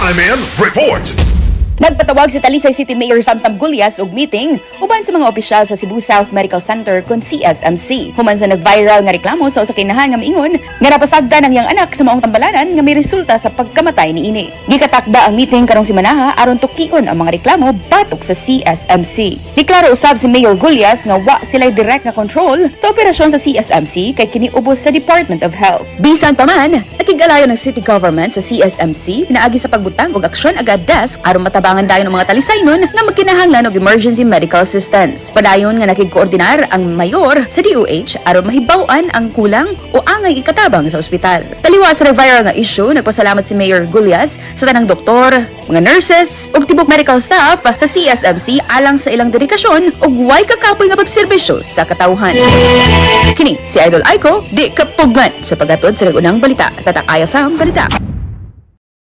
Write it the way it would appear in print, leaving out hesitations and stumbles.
I'm in Report. Nagpatawag si Talisay City Mayor Samsam Gullas og meeting uban sa mga opisyal sa Cebu South Medical Center kon CSMC. Human sa nag-viral nga reklamo sa usa ka inahan nga miingon nga napasagdan ang iyang anak sa maong tambalanan nga may resulta sa pagkamatay niini. Gikatakda ang meeting karong simanaha aron tukion ang mga reklamo batok sa CSMC. Niklaro usab si Mayor Gullas nga wa sila'y direct nga control sa operasyon sa CSMC kay kini ubos sa Department of Health. Bisan pa man, nakig-alayon ng city government sa CSMC pinaagi sa pagbutang og aksyon agad desk aron matabangan dayon ang mga Talisaynon nga magkinahanglan og emergency medical assistance. Padayon nga nakigkoordinar ang mayor sa DOH aron mahibaw-an ang kulang o angay ikatabang sa ospital. Taliwas sa viral nga issue, nagpasalamat si Mayor Gullas sa tanang doktor, mga nurses ug tibok medical staff sa CSMC alang sa ilang dedikasyon ug way kakapoy nga pagserbisyo sa katawhan. Kini si Idol Aiko, di kapugngan sa paghatod sa nag-unang balita. Tatak IFM Balita.